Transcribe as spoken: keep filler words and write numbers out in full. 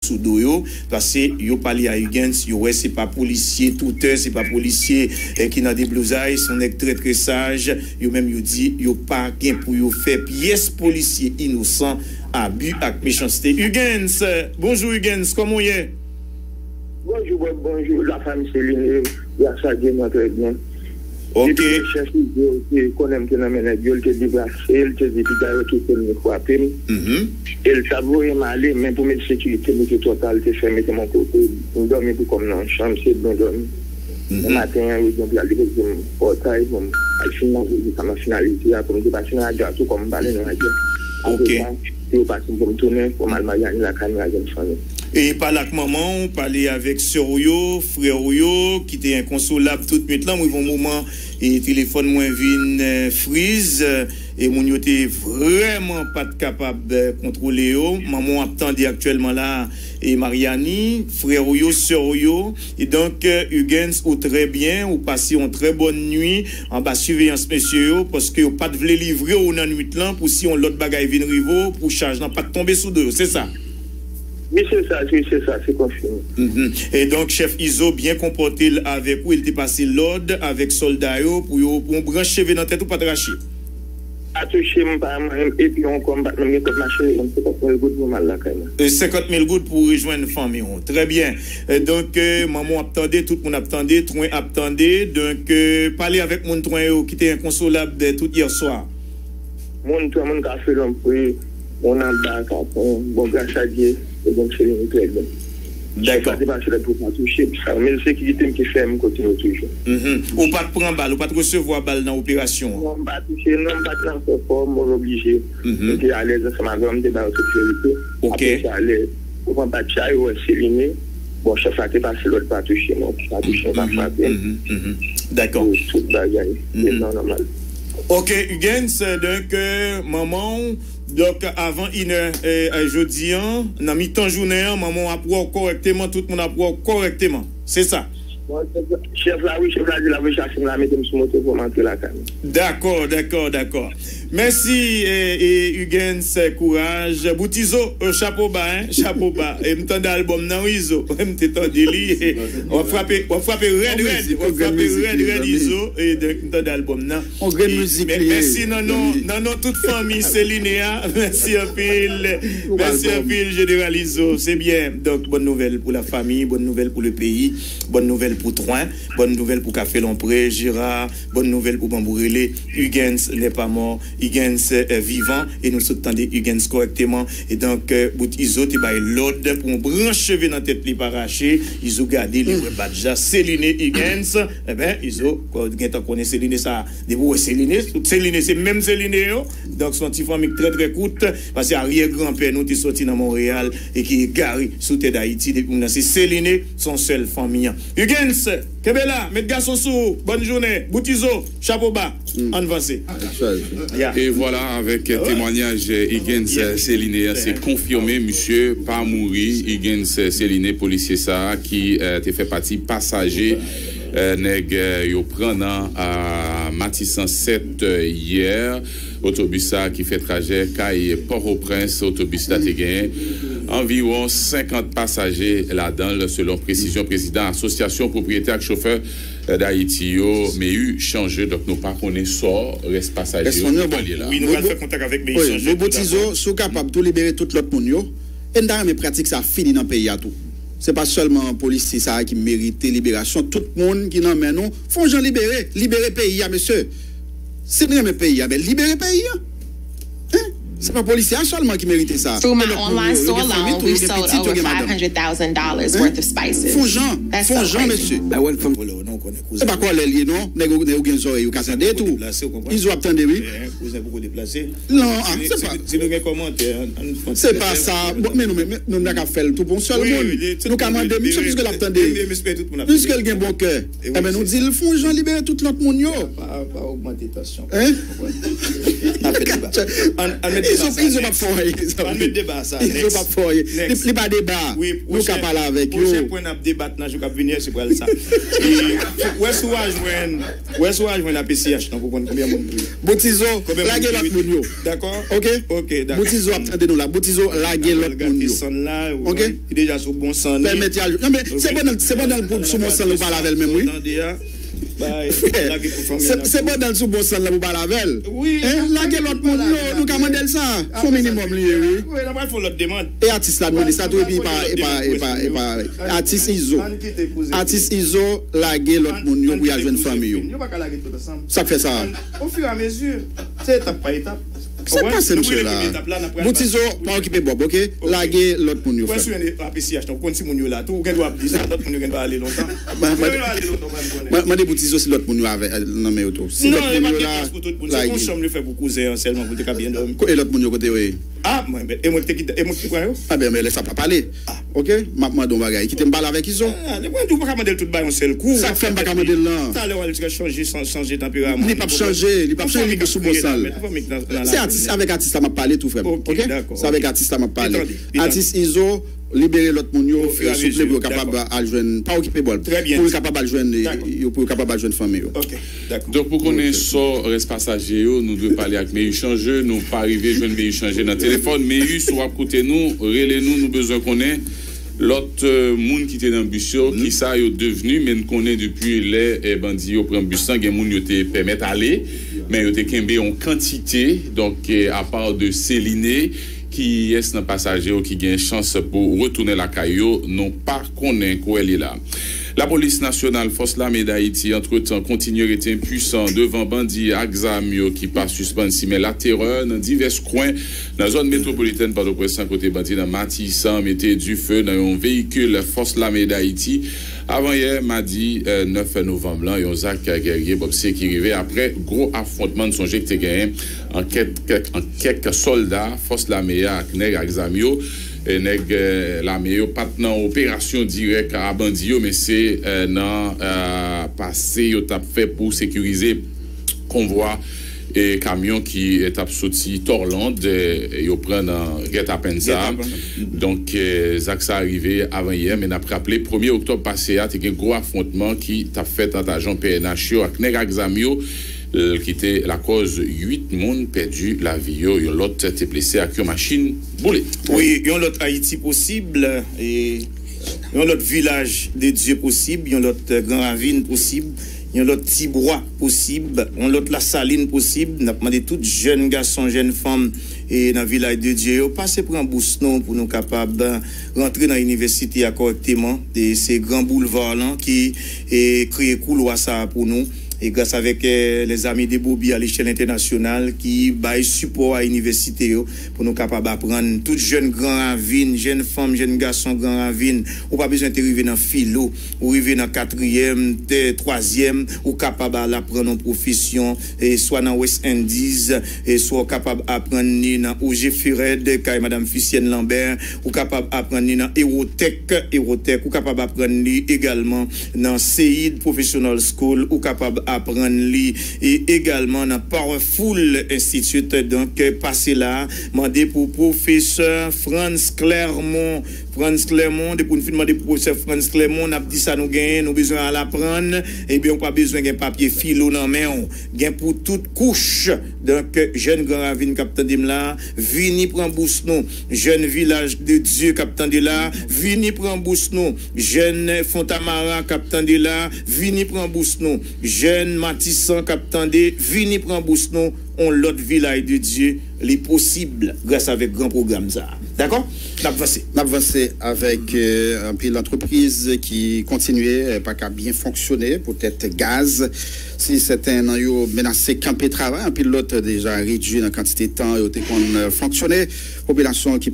sou do yo, paske yo pale a Huguens, yo wè se pa polisye toutè, se pa polisye eh, ki nan deblozay, se yon nèg trè trè saj, yo menm yo di yo pa gen pou yo fè pyès polisye inosan abi ak mechanste. Huguens, bonjou Huguens, kòman w ye? Bonjou Bob, bonjou lafanmi Seline, gras a Dye mwen trè byen. Depi lè chèf Izo te konnen m te nan men nèg yo, l te deplase, l te di piga yo kite m, yo frape m. E l t ap voye m ale, men pou m met sekirite m, li te twò ta, l te fè mete m yon kote, m dòmi pou kò m nan yon chanm, se byen dòmi. Nan maten an, yo di m pou y al depoze m pòtay pou m al finalize sa m ap finalize a, pou m te pase nan radyo a tou, kòm m pale nan radyo. Apre sa, yo pase m pou m tounen, pou m al Maryani lakay m, al jwenn fanmi. E pale ak manman w, pale avèk sè w yo, frè w yo, ki te enkonsolab tout nwit lan. M rive yon moman, e telefòn mwen vin eh, friz, eh, e moun yo te vrèman pa t kapab eh, kontwole yo. Manman w ap tande aktyèlman la, e Maryani, frè w yo, sè w yo. E donk, eh, Huguens, ou trè byen, ou pase yon trè bòn nwi anba siveyans mesye yo, paske yo pa t vle livre w nan nwit lan, pou si yon lòt bagay vin rive w, pou chaj lan pa t tonbe sou do yo, se sa? Wi, se sa, se se sa, se konfime. Mhm. E donk, chèf Izo byen konpòte l avèk ou, e l te pase lòd avèk sòlda yo pou yo pou yon branch cheve nan tèt ou pa t rache. Pa touche m, pa manyen m, epi ankò m pa t menm gen kòb m achte yon senkant mil goud pou m al lakay mwen. E senkant mil goud pou w rejwenn fanmi w. Trè byen. E donk, eh, manman w ap tande, tout moun ap tande, Twen ap tande. Donk, eh, pale avèk moun Twen yo ki te enkonsolab eh, tout yè swa. Moun Twen, moun Kafe Lonpre, moun anba Kapon, bon, gras a Dye, e bon, se vini trè byen. Dakò. Sa te pase lòt pou pa touche, sa, men se ki kite m ki fè m kontinye toujou. Mhm. Ou pa t pran bal, ou pa t resevwa bal nan operasyon an? Non, m pa touche, non, m pa t nan fè fò, mwen oblije. Mhm. M te alèz ansanm avè w, m te ba yo sekirite. Ok. Apre sa, lè yo pran batya, yo wè Seline, bon, chèf la te pase lòd pa touche mwen, pa touche m, pa frape m. Mhm, mhm. Dakò. Tout bagay, se nan nòmal. Ok, Huguens, donk, euh, manman w, donk, avan inè euh, jodi an, nan mitan jounen an, manman w ap wè w kòrèkteman, tout moun ap wè w kòrèkteman. Se sa. Bon, chèf la, wi, chèf la di l ap rechache m la, mete m sou moto pou m antre lakay mwen. Dakò, dakò, dakò. Mèsi, eh, eh, Huguens, kouraj. Boutizo, eh, chapo ba, hein, chapo ba. E m tande albòm nan, wi, Izo. M te tande li. W ap frape, w ap frape rèd, rèd. W ap frape rèd, rèd, Izo. E donk, m tande albòm nan. On grenn mizik li ye. Mèsi nan non, nan non tout fanmi Seline a. Mèsi anpil. Mèsi anpil, Jeneral Izo. Se byen. Donk, bòn nouvèl pou lafanmi, bòn nouvèl pou le peyi, bòn nouvèl pou Twen, bòn nouvèl pou Kafe Lonpre, Jera, bòn nouvèl pou Banbou Rele, Huguens n'est pas mort, Huguens eh, vivan, e nou sot tande Huguens kòrèkteman. E donk, eh, bout Izo te bay lòd pou yon branch cheve nan tèt li pa rache. Izo gade, li wè badja Seline Huguens. Enben, Izo, gentan konnen Seline sa. Depi w wè Seline, tout Seline, se menm Seline yo. Donk, se yon ti fanmi ki trè, trè kout. Paske aryè granpè nou te soti nan Monreyal e ki egare sou tè Dayiti. Depi moun nan se Seline, se yon sèl fanmi an. Huguens, kenbe la, met gason sou ou. Bòn jounen. Bout Izo, chapo ba. Ann vanse. E vwala, avèk temwanyaj Higgins Céliné a, se konfime misye pa mouri. Higgins Céliné, polisye sa a ki te fè pati pasaje nèg yo pran nan Matisan sèt yè. Otobis sa a ki fè trajè kay Pòtoprens, otobis la te genyen anviwon senkant pasaje ladan l, selon presizyon prezidan Asosyasyon Pwopriyetè ak Chofè Dayiti yo, Mehu Changeux. Donk, nou pa konnen sò rès pasaje yo ki pale la. Wi, nou pral fè kontak avèk Mehu Changeux. Boutizo, si w kapab tou libere tout lòt moun yo, e n ta renmen pratik sa fini nan peyi a tou. Se pa sèlman polisye sa a ki merite liberasyon, tout moun ki nan men nou, fè yon jan libere, libere peyi a, mesye. Si n renmen peyi a, men libere peyi a. Hein? Se pa polisye a sèlman ki merite sa. Through my online store loan, we've sold over five hundred thousand dollars worth of spices. Fon jan, fon jan, mesye. Se pa kòlè l ye non. Nèg yo gen zòrèy, yo ka tande tou. Izo ap tande, wi. Non, ah, se pa. Si nou gen kòmantè, ann fè. Se pa sa. Men nou menm, nou menm la k ap fè l tou pou yon sèl moun. Nou ka mande misye piske l ap tande. Piske l gen bon kè. Enben, nou di l fon jan libere tout lòt moun yo. Pa ogmante tansyon. Hein? Met deba. An, an met deba sa. Izo p ap fè anyen. An met deba sa. Izo p ap fè anyen. Li, li pa deba. Nou ka pale avèk yo. Pwochen pwen n ap debat nan jou k ap vini a, se pral sa. E, wè si w a jwenn, wè si w a jwenn A P C H nan pou konn konbyen moun pou yo. Boutizo, lage lòt moun yo. Dakò? Ok? Ok, dakò. Boutizo ap tande nou la. Boutizo, lage lòt moun yo. Ok? Li deja sou bon san li. Pèmèt y al. Non, men se pandan, se pandan l sou bon san l ou pale avè l menm, wi. Frè, se, se pandan l sou bon san l la pou pale avè l. Hein? Lage lòt moun yo, nou ka mande l sa. Se yon minimòm li ye, wi. Wi, n ap fè yon lòt demann. E atis la mande sa tou, epi e pa, e pa, e pa, e pa, atis Izo. Atis Izo, lage lòt moun yo pou y al jwenn fanmi yo. Yo pa ka lage tout ansanm. Sa k fè sa? Au fur et à mesure. Se etap pa etap. Sa k pase, mesye la? Boutizo, pa okipe Bob, ok? Lage lòt moun yo, frè. Wè si w A P C H nan, ou konn si moun yo la tou, ou gen dwa ap di sa, lòt moun yo gen dwa ale lontan. Mande Boutizo si lòt moun yo avè, nan men yo tou. Si lòt moun yo la, lage. Non, e pa gen plas pou tout moun. Se yon chanm yo fè pou kouzen an sèlman, pou l te ka byen dòmi. E lòt moun yo kote yo ye? Ah, mwen, e mwen ki te kite, e mwen ki te pran yo? Ah, ben, men lè sa pa pale. Ok, m ap mande yon bagay. Kite m pale avèk Izo. Ah, li pral di ou pa ka mande l tout bagay yon sèl kou. Sa k fè m pa ka mande l lan? Talè w al chanje, chanje tanperaman. Li p ap chanje, li p ap chanje, li gen sou bon san l. Se atis, avèk atis la m ap pale tou, frè m. Ok? Se avèk atis la m ap pale. Atis Izo, libere lòt moun yo, souple, pou yo kapab al jwenn, pa okipe Bob. Pou yo kapab al jwenn, yo, pou yo kapab al jwenn fanmi yo. Donk, pou konnen sò rès pasaje yo, nou dwe pale ak Meyi Chanje. Nou pa rive jwenn Meyi Chanje nan telefòn. Meyi, si w ap koute nou, rele nou, nou bezwen konnen lòt, euh, moun ki te nan bis yo, kisa yo devni, men n konnen depi lè, eh, bandi yo pran bis lan, gen moun yo te pèmèt ale, men yo te kenbe yon kantite, donk, eh, apa de Seline, kiyès nan pasaje yo ki gen chans pou retounen lakay yo, nou pa konnen kote l ye la. Lapolis nasyonal, Fòs Lame Dayiti, antretan, kontinye rete enpwisan devan bandi ak zam yo ki pa sispann simen laterè nan divès kwen nan zòn metwopolitèn Pòtoprens lan, kote bandi nan Matisan mete dife nan yon veyikil Fòs Lame Dayiti avanyè madi, eh, nèf novanm lan, yon zak gèrye bòkse ki rive apre gwo afwontman. N sonje ki te genyen an kèk, kèk, an kèk sòlda fòs lame a ak nèg ak zam yo. E nèg, eh, lame yo pa t nan operasyon dirèk a bandi yo, men se, eh, nan, eh, pase yo t ap fè pou sekirize konvwa e kamyon ki, eh, t ap soti Torland, eh, yo pran nan Guet-apens sa. Donk, eh, zak sa rive avanyè, men n ap raple, premye oktòb pase a, te gen gwo afwontman ki t ap fèt ant ajan P N H yo ak nèg ak zam yo, eh, ki te lakòz uit moun pèdi lavi yo, yon lòt te blese ak yon machin boule. Wi, yon lòt Ayiti posib, e yon lòt Vilaj de Dye posib, yon lòt, eh, Gran Ravin posib, yon lòt Tibwa posib, yon lòt Lasalin posib. N ap mande tout jèn gason, jèn fanm, e nan Vilaj de Dye yo, pase pran bous nou pou nou kapab rantre nan inivèsite a kòrèkteman. E se gran boulva lan ki, e, kreye koulwa sa a pou nou. E gras avèk, eh, les Amis de Bobi à l'échelle internationale ki bay sipò a inivèsite yo pou nou kapab aprann. Tout jèn Gran Ravin, jèn fanm, jèn gason Gran Ravin, ou pa bezwen te rive nan filo, ou rive nan katriyèm, te, twazyèm, ou kapab al aprann yon pwofesyon, e swa nan West Indies, e swa ou kapab aprann li nan O G Fered, kay Madam Fusienne Lambert, ou kapab aprann li nan Ewotèk, Ewotèk, ou kapab aprann li egalman nan Seid Professional School, ou kapab aprann li e egalman nan Powerful Institute. Donk, pase la, mande pou pwofesè Frantz Clermont. Frantz Clermont, depi w fin mande pou pwofesè Frantz Clermont, n ap di sa nou genyen, nou bezwen al aprann, ebyen, ou pa bezwen gen papye filo nan men w. Gen pou tout kouch. Donk, jèn Gran Ravin k ap tande m la, vini pran bous nou. Jèn Vilaj de Dye k ap tande la, vini pran bous nou. Jèn Fontamara k ap tande la, vini pran bous nou. Jèn Matisan k ap tande, vini pran bous nou. On lòt Vilaj de Dye, li posib gras avèk gran pwogram sa a. Dakò? N ap vanse. N ap vanse avèk, eh, anpil antrepriz ki kontinye, eh, pa ka byen fonksyone poutèt gaz. Si sèten nan yo menase kanpe travay, anpil lòt deja redui nan kantite tan yo te konn, eh, fonksyone. Popilasyon ki